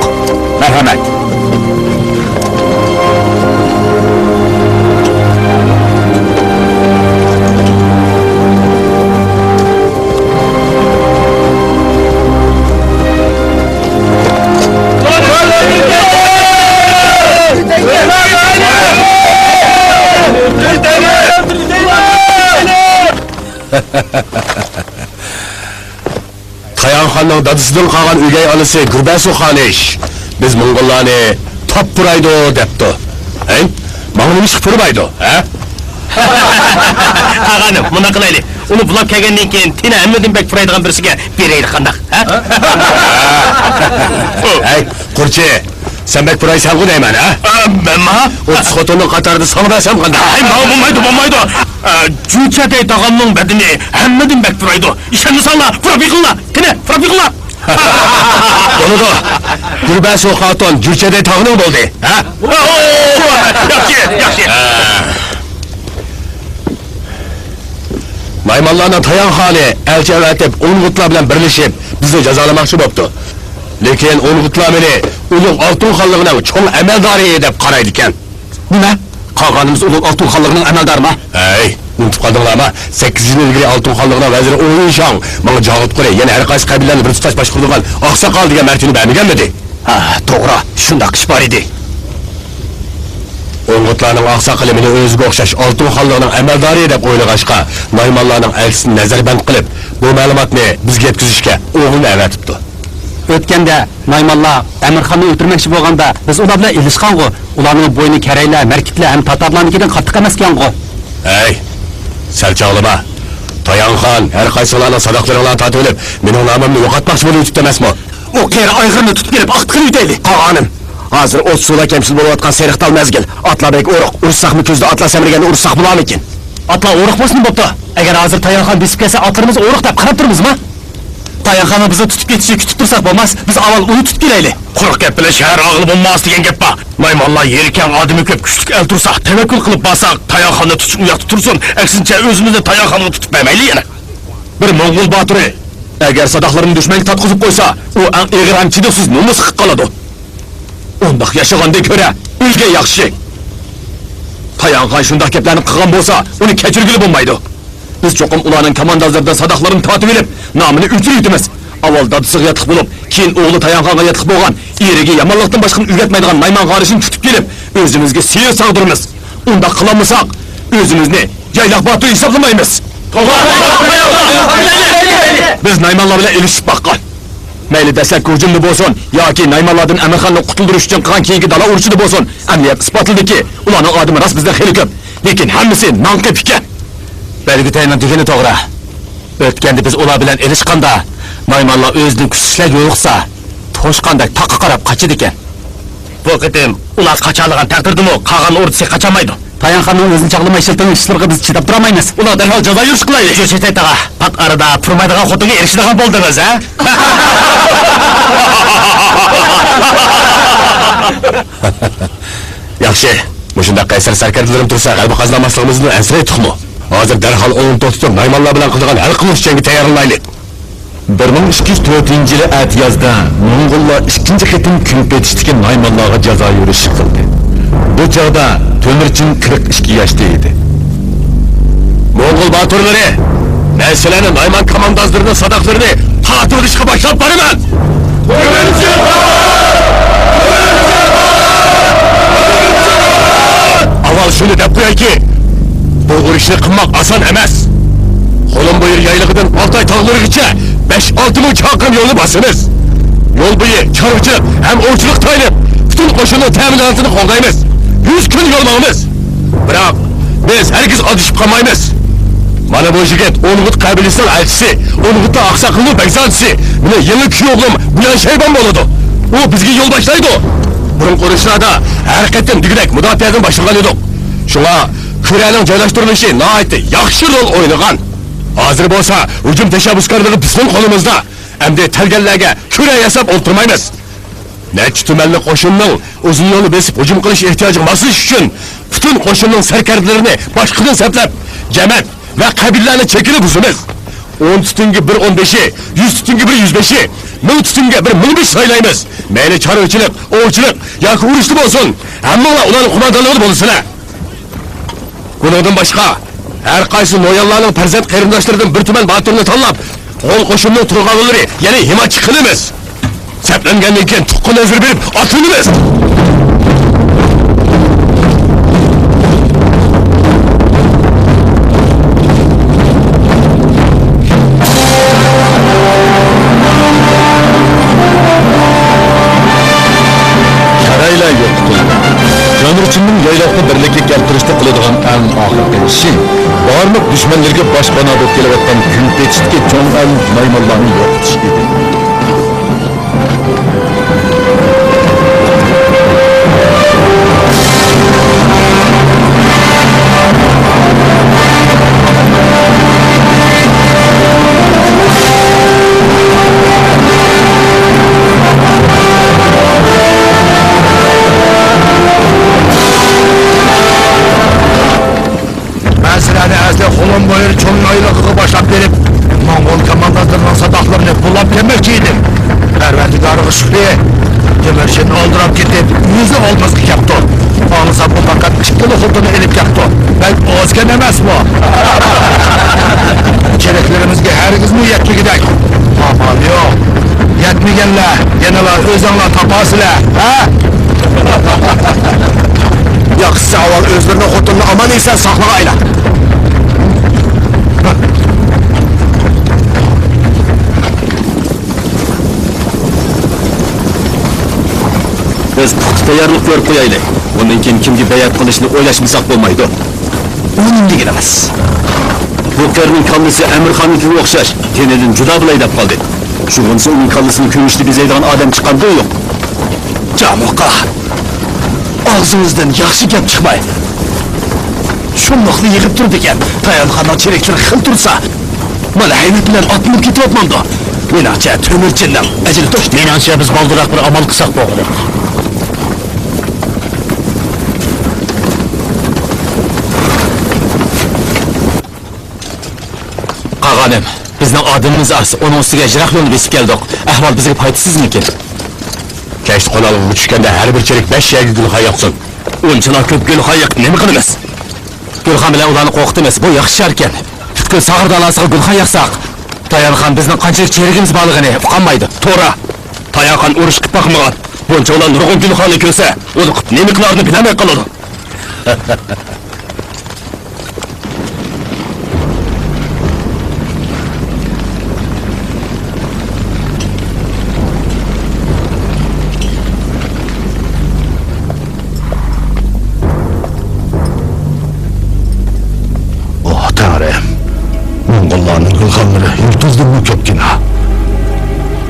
مەرھەمەت. تايانخاننىڭ دادىسىدىن قالغان ئۆگەي ئانىسى گۈربەسۇ خانىش، بىز موڭغۇللارنى تاپپىرايدۇ دەپتۇ. ھەي، ئاڭلىنىشقا پۇرىمايدۇ، ھە؟ قاغانىم، مۇنداق قىلايلى. ئۇنى بۇلاپ كەلگەندىن كېيىن تېنى ھەممىدىن بەك پۇرايدىغان بىرسىگە بېرەيلى، قانداق، ھە؟ ھەي، قۇرچى، سەن بەك پۇرايسەنغۇ دەيمەن، ھە؟ ئە، مەنما؟ ئوتتۇز خوتۇننىڭ قاتارىدا ساڭا بەرسەم قانداق؟ ھەي، ماڭا بولمايدۇ، بولمايدۇ. ئە، جۈچەدەي تاغامنىڭ بەدىنى ھەممىدىن بەك پۇرايدۇ. ئىشەنمىسەڭلار، پۇراپ بېقىڭلار. قېنى، پۇراپ بېقىڭلار. بولىدۇ. گۈربەسۇ خاتۇن جۈچەدەي تاغنىڭ بولدى، ھە؟ ئو، ياخشى، ياخشى. نايمانلارنىڭ تاياڭ خانى ئەلچى ئەۋەتىپ، ئونغۇتلار بىلەن بىرلىشىپ، بىزنى جازالىماقچى بوپتۇ. لېكىن ئونغۇتلار مېنى ئۇلۇغ ئالتۇن خانلىقىنىڭ چوڭ ئەمەلدارى دەپ قارايدىكەن. نېمە؟ قاغانىمىز ئۇلۇغ ئالتۇن خانلىقىنىڭ ئەمەلدارىمۇ؟ ھەي، ئۇنتۇپ قالدىڭلارمۇ؟ سەككىز يىل ئىلگىرى ئالتۇن خانلىقىنىڭ ۋەزىرى ئوڭ يىشاڭ ماڭا جاغۇت قۇرى، يەنە ھەر قايسى قەبىلىلەرنى بىر تۇتاش باشقۇرىدىغان ئاقساقال دېگەن مەرتىۋىنى بەرمىگەنمىدى؟ ھە، توغرا، شۇنداق ئىش بار ئىدى. ئونغۇتلارنىڭ ئاقساقىلى مېنى ئۆزىگە ئوخشاش ئالتۇن خانلىقىنىڭ ئەمەلدارى دەپ ئويلىغاچقا، نايمانلارنىڭ ئەلچىسىنى نەزەربەند قىلىپ، بۇ مەلۇماتنى بىزگە يەتكۈزۈشكە ئوغلىنى ئەۋەتىپتۇ. ئۆتكەندە نايمانلار ئەمىرخاننى ئۆلتۈرمەكچى بولغاندا، بىز ئۇلار بىلەن ئېلىشقانغۇ؟ ئۇلارنىڭ بوينى كەرەيلەر، مەركىتلەر ھەم تاتارلارنىڭكىدىن قاتتىق ئەمەسكەنغۇ؟ ھەي، سەل چاغلىما. تاياڭ خان ھەر قايسىڭلارنىڭ ساداقلىرىڭلارنى تارتىۋېلىپ، مېنىڭ نامىمنى يوقاتماقچى بولۇۋېتىپتۇ ئەمەسمۇ؟ ئۇ قېرى ئايغىرنى تۇتۇپ كېلىپ، ئاقتىقىنى ئۆتەيلى. قاغانىم، ھازىر ئوت-سۇلار كەمچىل بولۇۋاتقان سېرىق تال مەزگىل. ئاتلار بەك ئورۇق. ئۇرۇشساقمۇ كۈزدە ئاتلار سەمرىگەندە ئۇرۇشساق بولارمىكىن؟ ئاتلار ئورۇق بولسا نېمە بوپتۇ؟ ئەگەر ھازىر تاياڭ خان بېسىپ كەلسە، ئاتلىرىمىز ئورۇق دەپ قاراپ تۇرىمىزمۇ؟ تاياڭ خاننىڭ بىزنى تۇتۇپ كېتىشىنى كۈتۈپ تۇرساق بولماس، بىز ئاۋۋال ئۇنى تۇتۇپ كېلەيلى. قۇرۇق گەپ بىلەن شەھەر ئاغىلى بولماس دېگەن گەپ بار. نايمانلار يېرى كەڭ، ئادىمى كۆپ، كۈچلۈك ئەل تۇرسا، تەۋەككۈل قىلىپ بارساق، تاياڭ خاننى تۇتۇش ئۇ ياقتا تۇرسۇن، ئەكسىنچە ئۆزىمىزنى تاياڭ خانغا تۇتۇپ بەرمەيلى يەنە. بىر موڭغۇل باتۇرى ئەگەر ساداقلىرىنى دۈشمەنگە تارتقۇزۇپ قويسا، ئۇ ئەڭ ئېغىر ھەم چىدىقسىز نومۇسلۇققا قالىدۇ. ئۇنداق ياشىغاندىن كۆرە ئۆلگەن ياخشى. تاياڭ خان شۇنداق گەپلەرنى قىلغان بولسا، ئۇنى كەچۈرگىلى بولمايدۇ. بىز چوقۇم ئۇلارنىڭ كاماندازلىرىدىن ساداقلىرىنى تارتىۋېلىپ، نامىنى ئۆچۈرۈۋېتىمىز. ئاۋۋال دادىسىغا ياتلىق بولۇپ، كېيىن ئوغلى تاياڭ خانغا ياتلىق بولغان، ئېرىگە يامانلىقتىن باشقىنى ئۆگەتمەيدىغان نايمان قارىشىنى تۇتۇپ كېلىپ، ئۆزىمىزگە سېھىر سالدۇرىمىز. ئۇنداق قىلالمىساق، ئۆزىمىزنى يايلاق باتۇر ھېسابلىمايمىز. بىز نايمانلار بىلەن ئېلىشىپ باققان. مەيلى دەسلەپكى ھۇجۇمدا بولسۇن ياكى نايمانلاردىن ئەمىرخاننى قۇتۇلدۇرۇش ئۈچۈن قىلغان كېيىنكى دالا ئۇرۇشىدا بولسۇن، ئەمەلىيەت ئىسپاتلىدىكى، ئۇلارنىڭ ئادىمى راست بىزدىن خېلى كۆپ، لېكىن ھەممىسى ناڭقىپ ئىكەن. بەلگۈتەينىڭ دېگىنى توغرا. ئۆتكەندە بىز ئۇلار بىلەن ئېلىشقاندا، نايمانلار ئۆزىدىن كۈچلۈكلەر يولۇقسا، توشقاندەك تاغقا قاراپ قاچىدىكەن. بۇ قېتىم ئۇلار قاچالىغان تەقدىردىمۇ قاغان ئوردىسى قاچالمايدۇ. تاياڭ خاننىڭ ئۆزىنى چاغلىماي ئىشلىتىدىغان ئىشلىرىغا بىز چىداپ تۇرالمايمىز. ئۇلارغا دەرھال جازا يۈرۈش قىلايلى. جۇشىتەي تاغا، پات ئارىدا پۇرىمايدىغان خوتۇنغا ئېرىشىدىغان بولدىڭىز، ھە؟ ياخشى، مۇشۇنداق قەيسەر سەركەردىلىرىم تۇرسا، غەلىبە قازىنالماسلىقىمىزدىن ئەنسىرەيتتۇقمۇ؟ ھازىر دەرھال ئوڭۇن توختىتىپ، نايمانلار بىلەن قىلىدىغان ھەل قىلغۇچ جەڭگە تەييارلىنايلى. بىر مىڭ ئىككى يۈز تۆتىنچى يىلى ئەتىيازدا موڭغۇللار ئىككىنچى قېتىم كۈنپېتىشتىكى نايمانلارغا جازا يۈرۈش قىلدى. بۇ چاغدا تۆمۈرچىن قىرىق ئىككى ياشتا ئىدى. موڭغۇل باتۇرلىرى، مەن سىلەرنى نايمان كاماندازلىرىنىڭ ساداقلىرىنى تارتىۋېلىشقا باشلاپ بارىمەن! ئاۋۋال شۇنى دەپ قويايكى، بۇ ئۇرۇشنى قىلماق ئاسان ئەمەس. قولۇمبۇيۇر يايلىقىدىن ئالتاي تاغلىرىغىچە بەش-ئالتە مىڭ چاقىرىم يولنى باسىمىز. يول بويى چارۋىچىلىق ھەم ئوۋچىلىققا تايىنىپ، پۈتۈن قوشۇننىڭ تەمىناتىنى قوغدايمىز. يۈز كۈن يول ماڭىمىز. بىراق، بىز ھەرگىز ئادىشىپ قالمايمىز. مانا بۇ يىگىت ئونغۇت قەبىلىسىنىڭ ئەلچىسى، ئونغۇتتا ئاقساقىلنىڭ بەگزادىسى، مېنىڭ يېڭى كۈيئوغلۇم بۇيان شەيبان بولىدۇ. ئۇ بىزگە يول باشلايدۇ. بۇرۇنقى ئۇرۇشلاردا ھەر قېتىم دېگۈدەك مۇداپىئەدىن باشلىغان ئىدۇق. شۇڭا كۈرەنىڭ جايلاشتۇرۇلۇشى ناھايىتى ياخشى رول ئوينىغان. ھازىر بولسا ھۇجۇم تەشەببۇسكارلىقى بىزنىڭ قولىمىزدا. ئەمدى تەلگەنلەرگە كۈرە ياساپ ئولتۇرمايمىز. نەچچە تۈمەنلىك قوشۇننىڭ ئۇزۇن يولنى بېسىپ ھۇجۇم قىلىش ئېھتىياجىغا ماسلىشىش ئۈچۈن، پۈتۈن قوشۇننىڭ سەركەردىلىرىنى باشقىدىن سەپلەپ، جەمەت ۋە قەبىلىلەرنى چېكىنى بۇزىمىز. ئون تۈتۈنگە بىر ئون بېشى، يۈز تۈتۈنگە بىر يۈز بېشى، مىڭ تۈتۈنگە بىر مىڭ بېشى سايلايمىز. مەيلى چارۋىچىلىق، ئوۋچىلىق ياكى ئۇرۇشتا بولسۇن، ھەممىڭلار ئۇلارنىڭ قوماندانلىقىدا بولىسىلەر. بۇنىڭدىن باشقا، ھەر قايسى نويانلارنىڭ پەرزەنت قېرىنداشلىرىدىن بىر تۈمەن باتۇرنى تاللاپ، غول قوشۇننىڭ تۇرغانلىرى، يەنى ھىمايىچى قىلىمىز. سەپلەنگەندىن كېيىن تۇغقا نەزىر بېرىپ ئاتلىنىمىز. كەرەيلەر يوقىتىلدى. جانۇرچىننىڭ يايلاقتا بىرلىككە كەلتۈرۈپ سۇلايمانلارنى يوقىتىش ئىدى. مەن سىلەرنى ئەسلى خۇلۇم بويى چوڭ يايلىقىغا باشلاپ بېرىپ، موڭغۇل كاماندىرلىرىنىڭ ساداقلىرىنى بۇلاپ كەلمەكچى ئىدىم. پەرۋەردىگارىغا شۈكرى، تۆمۈرچىن ئالدىراپ كېتىپ، ئۆزى ئالدىمىزغا كەپتۇ. ئاڭلىسام، ئۇ پەقەت ئىككىلا خوتۇننى ئېلىپ كەپتۇ. بەك ئازكەن ئەمەسمۇ؟ كېرەكلىرىمىزگە ھەرگىزمۇ يەتمىگۈدەك. ئامال يوق. يەتمىگەنلەر يەنىلا ئۆزۈڭلار تاپارسىلەر، ھە؟ ياخشىسى ئاۋۋال ئۆزلىرىنىڭ خوتۇنىنى ئامان-ئېسەن ساقلىغايلا. بىز پۇختا تەييارلىق كۆرۈپ قويايلى. ئۇندىن كېيىن كىمگە بەيئەت قىلىشنى ئويلاشمىساق بولمايدۇ. ئۇ نېمە دېگىنىڭىز؟ بۇ قېرىنىڭ كاللىسى ئەمىرخاننىڭكىگە ئوخشاش، تېنىدىن جۇدا بولاي دەپ قالدى. شۇغىنىسى ئۇنىڭ كاللىسىنى كۆمۈشنى بېزەيدىغان ئادەم چىققاندۇ يوق؟ جامۇقا، ئاغزىڭىزدىن ياخشى گەپ چىقماي، شۇملۇقلا يىغىپ تۇرىدىكەن. تايانخاننىڭ چېرىكلىرى خېلى تۇرسا، مانا ھەيۋەت بىلەن ئاتلىنىپ كېتىۋاتمامدۇ؟ مېنىڭچە، تۆمۈرچىننىڭ ئەجىلى توشتى. مېنىڭچە، بىز بالدۇرراق بىر ئامال قىلساق بولغۇدەك. قاغانىم، بىزنىڭ ئادىمىمىز ئاز، ئۇنىڭ ئۈستىگە يىراق يولنى بېسىپ كەلدۇق. ئەھۋال بىزگە پايدىسىزمىكىن؟ كەچتە قورالغا چۈشكەندە ھەر بىر چېرىك بەش يەرگە گۈلخان ياقسۇن. ئۇنچىلا كۆپ گۈلخان يېقىپ نېمە قىلىمىز؟ گۈلخان بىلەن ئۇلارنى قورقۇتىمىز، بۇ ياخشى شەرتكەن. پۈتكۈل ساغر دالاسىغا گۈلخان ياقساق، تايانخان بىزنىڭ قانچىلىك چېرىكىمىز بارلىقىنى ئۇقالمايدۇ. توغرا، تايانخان ئۇرۇش قىلىپ باقمىغان. بۇنچىۋالا نۇرغۇن گۈلخاننى كۆرسە، ئۇنى قىپ نېمە قىلارىنى بىلەلمەي قالىدۇ. ئوھ، تەڭرىم! موڭغۇللارنىڭ گۈلخانلىرى يۇلتۇزدىنمۇ كۆپكىنا.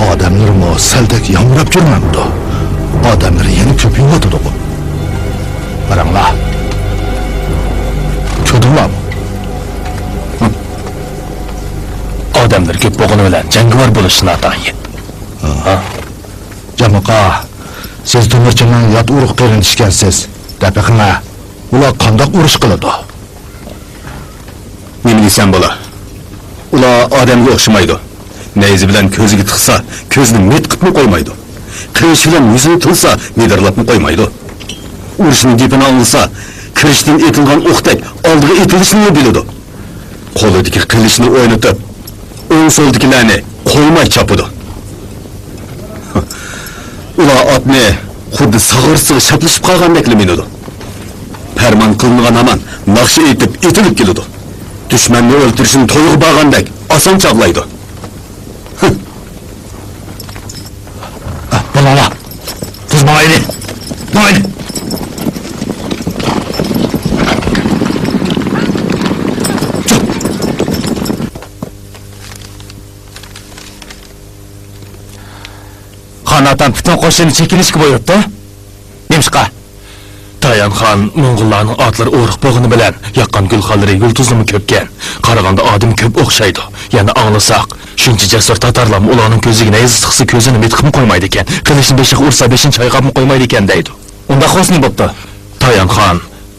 ئادەملىرىمۇ سەلدەك يامراپ يۈرمەمدۇ؟ ئادەملىرى يەنە كۆپىيىۋاتىدىغۇ. قاراڭلار. كۆردۈڭلارمۇ؟ ئادەملەر كۆپ بولغىنى بىلەن جەڭگىۋار بولۇشى ناتايىن. ھا. جامۇقا، سىز تۆمۈرچىنىڭ يات ئۇرۇق قېرىندىشى ئىكەنسىز. دەپ بېقىڭە، ئۇلار قانداق ئۇرۇش قىلىدۇ؟ نېمە دېسەم بولا؟ ئۇلار ئادەمگە ئوخشىمايدۇ. نەيزە بىلەن كۆزىگە تىقسا، كۆزىنى مىتقىپمۇ قويمايدۇ. قىلىچ بىلەن يۈزىنى تىلسا، مىدىرلاپمۇ قويمايدۇ. ئۇرۇشنىڭ گېپىنى ئاڭلىسا، قىلىچتىن ئېتىلغان ئوقتەك ئالدىغا ئېتىلىشنىمۇ بىلىدۇ. قولىدىكى قىلىچنى ئوينىتىپ، ئوڭ-سولدىكىلەرنى قويماي چاپىدۇ. ئۇلار ئاتنى خۇددى ساغرىسىغا شەپلىشىپ قالغاندەكلا مىنىدۇ. پەرمان قىلىنغان ھامان ناخشا ئېيتىپ ئېتىلىپ كېلىدۇ. دۈشمەننى ئۆلتۈرۈشنى تويغا بارغاندەك ئاسان چاغلايدۇ. بولۇڭلار. تېز ماڭايلى. ماڭايلى. خان ئاتام پۈتۈن قوشۇننى چېكىنىشكە بۇيرۇپتۇ. نېمىشقا؟ تايانخان موڭغۇللارنىڭ ئاتلىرى ئورۇق بولغىنى بىلەن ياققان گۈلخانلىرى يۇلتۇزدىنمۇ كۆپكەن. قارىغاندا ئادىمى كۆپ ئوخشايدۇ. يەنە ئاڭلىساق، شۇنچە جەسۇر تاتارلارمۇ ئۇلارنىڭ كۆزىگە نەيزە تىقسا كۆزىنى مىتقىپمۇ قويمايدىكەن، قىلىچنى بېشىغا ئۇرسا بېشىنى چايقاپمۇ قويمايدىكەن دەيدۇ. ئۇنداق بولسا نېمە بوپتۇ؟ تايانخان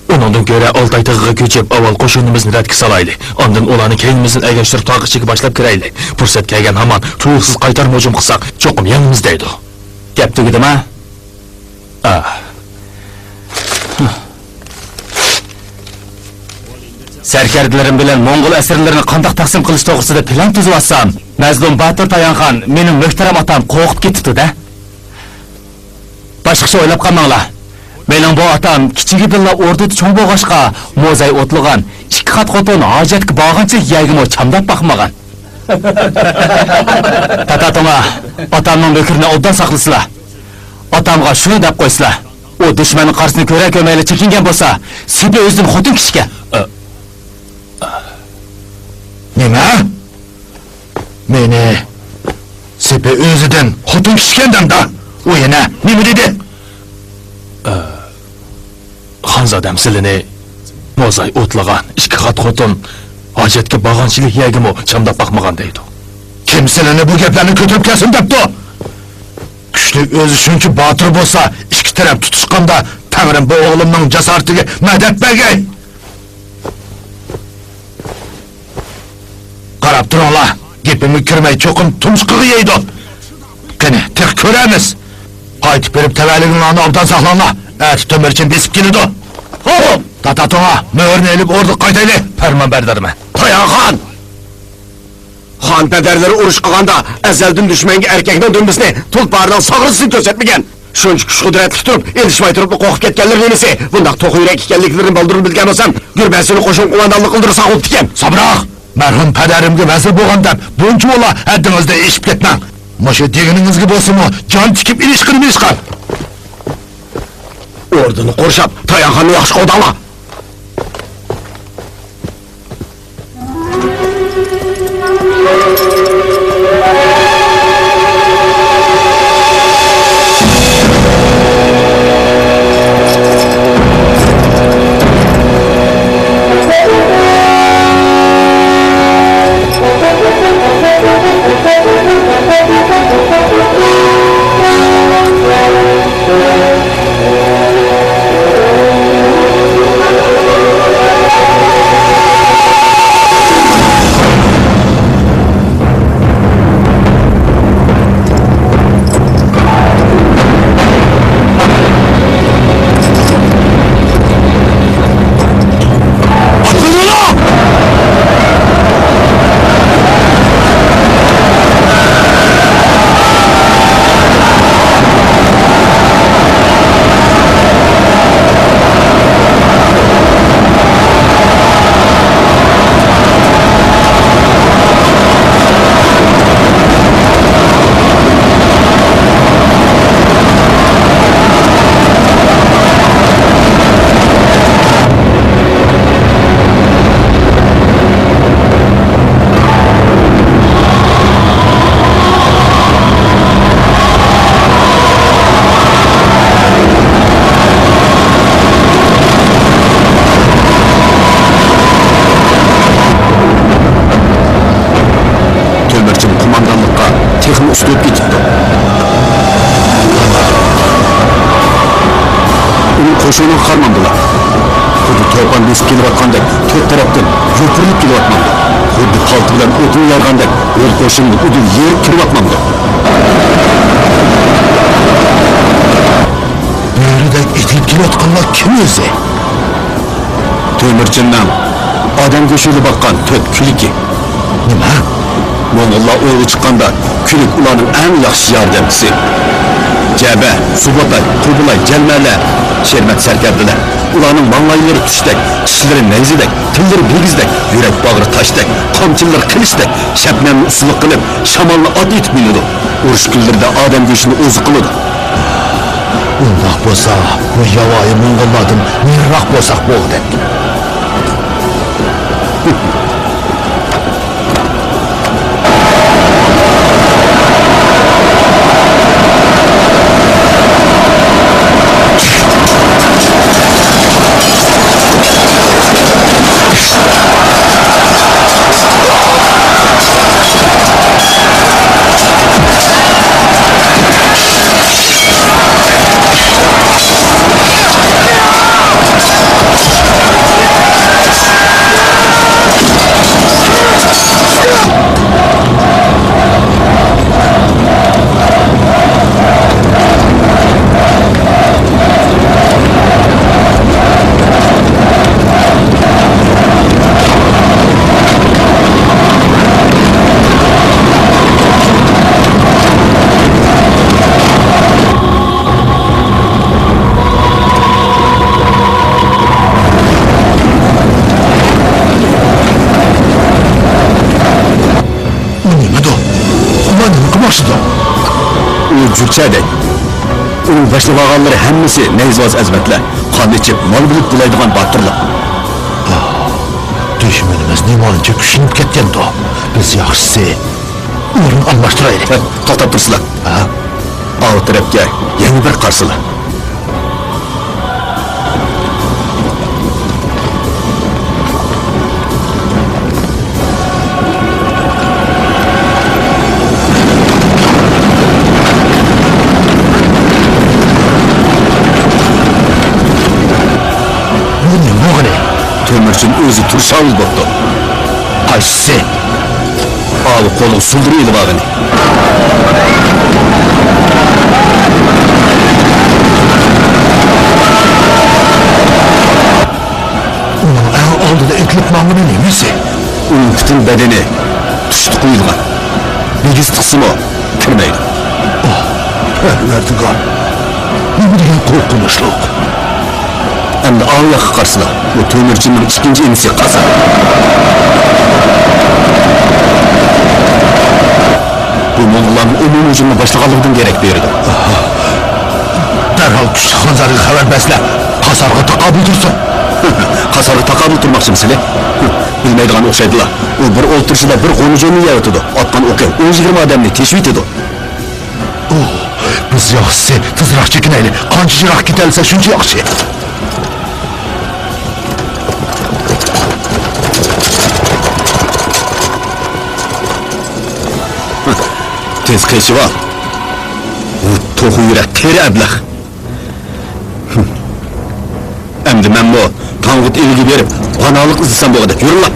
ئۇنىڭدىن كۆرە ئالتاي تېغىغا كۆچۈپ، ئاۋۋال قوشۇنىمىزنى رەتكە سالايلى. ئاندىن ئۇلارنى كەينىمىزدىن ئەگەشتۈرۈپ تاغ ئىچىگە باشلاپ كىرەيلى. پۇرسەت كەلگەن ھامان تۇيۇقسىز قايتارما ھۇجۇم قىلساق، چوقۇم يېڭىمىز دەيدۇ. گەپ تۈگىدىما؟ ئاھ. سەركەردىلىرىم بىلەن موڭغۇل ئەسىرلىرىنى قانداق تەقسىم قىلىش توغرىسىدا پىلان تۈزۈۋاتسام، مەزلۇم باتۇر تايانخان مېنىڭ مۆھتەرەم ئاتام قورقۇپ كېتىپتۇ-دە. باشقىچە ئويلاپ قالماڭلار. مېنىڭ بۇ ئاتام كىچىكىدىنلا ئوردىدا چوڭ بولغاچقا، موزاي ئوتلىغان، ئىككى قات خوتۇن ھاجەتكە بارغانچە يەرگىمۇ چامداپ باقمىغان. تاتاتوڭا، ئاتامنىڭ نۆكىرىنى ئوبدان ساقلىسىلا. ئاتامغا شۇنى دەپ قويسىلا. ئۇ دۈشمەننىڭ قارىسىنى كۆرە كۆرمەيلا چېكىنگەن بولسا، سېپى ئۆزىدىن خوتۇن كىشىكەن. نېمە؟ مېنى كىشىكەندەمدا. ئۇ يەنە نېمە دېدى؟ خانزادەم سىلىنى موزاي ئوتلىغان ئىككى خات خوتۇن ھاجەتكە بارغانچىلىك يەرگىمۇ چامداپ باقمىغان دەيدۇ. كىم سىلىنى بۇ گەپلەرنى كۆتۈرۈپ كەلسۇن دەپتۇ؟ كۈچلۈك ئۆزى شۇنچە باتۇر بولسا، ئىككى تەرەپ تۇتۇشقاندا، تەڭرىم بۇ ئوغلۇمنىڭ جاسارىتىگە مەدەت بەرگەي! قاراپ تۇرۇڭلار، گېپىمگە كىرمەي چوقۇم تۇمشۇقىغا يەيدۇ. قېنى، تېخى كۆرەرمىز. قايتىپ بېرىپ تەۋەلىكىڭلارنى ئوبدان ساقلاڭلار. ئەتە تۆمۈرچىن بېسىپ كېلىدۇ. خوپ! تاتاتوڭا مۆھۈرنى ئېلىپ ئوردىغا قايتايلى، پەرمان بەردىرىمەن. تايانخان! خان پەدەرلىرى ئۇرۇش قىلغاندا ئەزەلدىن دۈشمەنگە ئەركەكنىڭ دۈمبىسىنى، تۇلپارنىڭ ساغرىسىنى كۆرسەتمىگەن. شۇنچە كۈچ-قۇدرەتلىك تۇرۇپ، ئېلىشماي تۇرۇپلا قورقۇپ كەتكەنلىرى نېمىسى؟ بۇنداق توخۇ يۈرەك ئىكەنلىكلىرىنى بالدۇرلا بىلگەن بولسام، گۈربەنسىنى قوشۇن قوماندانلىقى قىلدۇرساق بوپتىكەن. سابراق! مەرھۇم پەدەرىمگە ۋەزىر بولغان دەپ بۇنچىۋالا ھەددىڭىزدىن ئېشىپ كەتمەڭ. مۇشۇ دېگىنىڭىزگە بولسىمۇ جان تىكىپ ئېلىشقىنىمۇ ئېشقان. ئوردىنى قورشاپ، تايانخاننى ياخشى قوغداڭلار. تۆمۈرچىن قوماندانلىققا تېخىمۇ ئۇستىلىپ كېتىپتۇ. ئۇنىڭ قوشۇنىغا قارىمامدىلا. خۇددى توپان بېسىپ كېلىۋاتقاندەك تۆت تەرەپتىن يوپۇرۇلۇپ كېلىۋاتمامدۇ؟ خۇددى پالتا بىلەن ئوتۇن يارغاندەك ئۆز قوشۇنىمغا ئۇدۇل يېرىپ كىرىۋاتمامدۇ؟ بۆرىدەك ئېتىلىپ كېلىۋاتقانلار كىم ئۆزى؟ تۆمۈرچىننىڭ ئادەم گۆشىگە باققان تۆت كۈلۈكى. نېمە؟ موڭغۇللار ئوۋغا چىققاندا، كۈلۈك ئۇلارنىڭ ئەڭ ياخشى ياردەمچىسى. جەبە، سۇبۇتاي، قۇبۇلاي، جەلمەلە، شېرمەت سەركەردىلەر. ئۇلارنىڭ ماڭلايلىرى تۇشتەك، چىشلىرى نەيزىدەك، تىللىرى بېگىزدەك، يۈرەك باغرى تاشتەك، قامچىلىرى قىلىچتەك، شەبنەمنى ئۇسسۇلۇق قىلىپ، شامالنى ئات ئېتىپ مىنىدۇ. ئۇرۇش كۈنلىرىدە ئادەم گۆشىنى ئوزۇق قىلىدۇ. ئۇنداق بولسا، بۇ ياۋايى موڭغۇللاردىن نېرىراق بولساق بولغۇدەك. ئۇ نېمىدۇ؟ ئۇلار نېمە قىلماقچىدۇ؟ ئۇ جۈرچەدەك. ئۇنىڭ باشلىۋالغانلىرى ھەممىسى نەيزىۋاز ئەزىمەتلەر. قان ئىچىپ، مال بىلىپ بولايدىغان باتۇرلار. دۈشمىنىمىز نېمانچە كۈچلىنىپ كەتكەندۇ؟ بىز ياخشىسى ئورۇن ئالماشتۇرايلى. ھە، توختاپ تۇرسىلا. ھە؟ تەرەپكە يەنە بىر قارىسىلا. بۇ نېمە بولغىنى؟ تۆمۈرچىنى ئۆزى تۇرشاۋۇل بوپتۇ. قايسىسى؟ ئاۋۇ قولىغا سۇلدۇر ئېلىۋالغىنى. ئۇنىڭ ئەڭ ئالدىدا ئېتىلىپ ماڭغىنى نېمىسى؟ ئۇنىڭ پۈتۈن بەدىنى تۇشتا قويۇلغان. بىگىز تىقسىمۇ كىرمەيدۇ. ئوھ، پەرۋەردىگار، نېمە دېگەن قورقۇنچلۇق! ئەمدى ئاۋۇ ياققا قارىسىلا، بۇ تۆمۈرچىنىڭ ئىككىنچى ئىنىسى قازان. بۇ موڭغۇللارنىڭ ئومۇمىي ھۇجۇمنى باشلىغانلىقىدىن دېرەك بېرىدۇ. دەرھال كۈچلۈك خانزادىگە خەۋەر بەرسىلە، قاسارغا تاقابىل تۇرسۇن. قاسارغا تاقابىل تۇرماقچىمۇ سىلى؟ بىلمەيدىغان ئوخشايدىلا. ئۇ بىر ئولتۇرۇشىدا بىر غۇنىجۇنى يەۋېتىدۇ. ئاتقان ئوقى ئون يىگىرمە ئادەمنى تېشىۋېتىدۇ. ئوھ، بىز ياخشىسى تېزراق چېكىنەيلى. قانچە يىراق كېتەلىسە شۇنچە ياخشى. تېز قېچىۋال. بۇ توخۇ يۈرەك قېرى ئەبلەخ. ئەمدى مەنمۇ تاڭغۇت ئېۋىگە بېرىپ، پاناھلىق ئىزدىسەم بولغۇدەك. يۈرۈڭلار!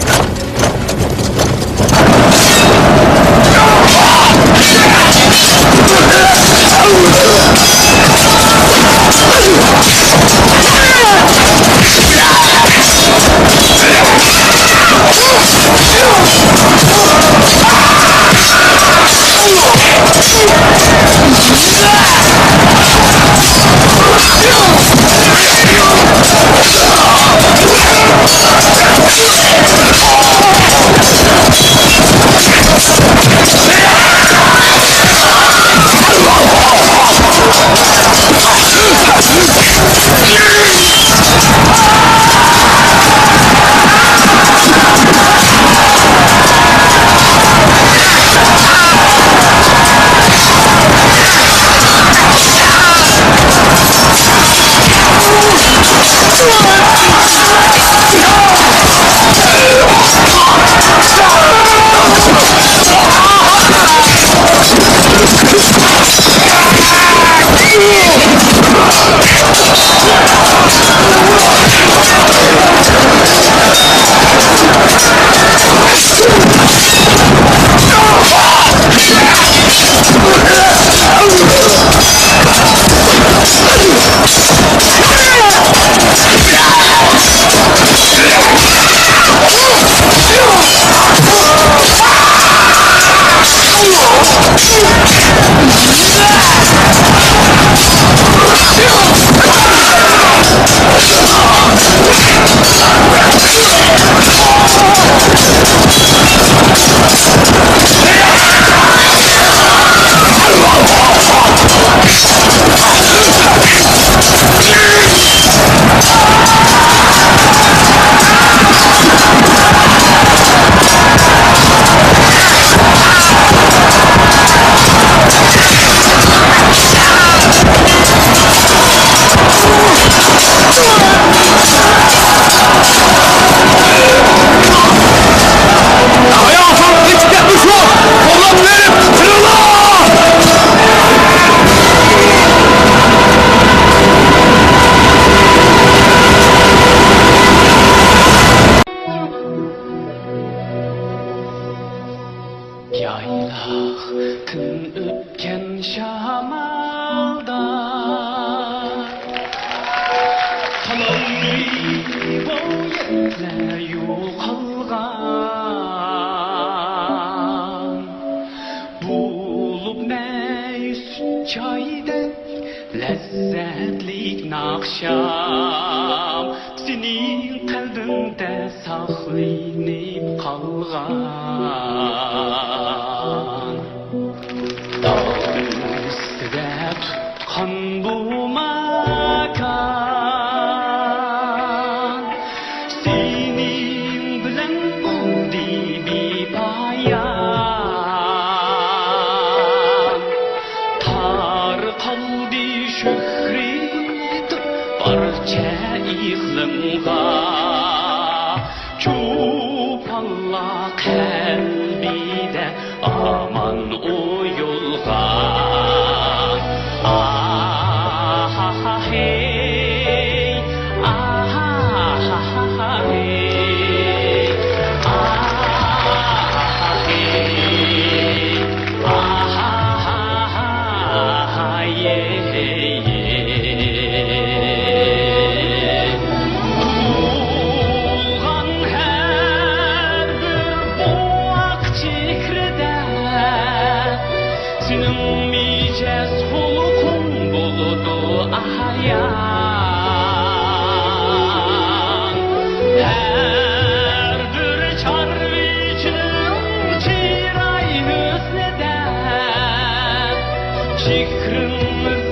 يايلاقتىن ئۆتكەن شامالدا تالاي بويەكلەر يوقالغان. بولۇپ نەي سۈت چايدەك لەززەتلىك ناخشام، سېنىڭ قەلبىڭدە ساقلىنىپ قالغان. تاغ ئۈستىدە تۇتقان بۇ ماكان، سېنىڭ بىلەن بولدى بىپايان. تارقال ئىقلىمغا چوپانلار قەلبىدە ئامان ئويۇلغان. ئاھاھاھەي، ئاھاھاھەي، ئاھاھاھەي. ئاھاھاھايېيېي. تۇغۇلغان ھەر بىر بوۋاق چېھرىدە سېنىڭ مىجەز خۇلقۇڭ بولىدۇ ئايان. ھەر بىر چارۋىچىنىڭ چىراي ھۆسنىدە چېھرىڭ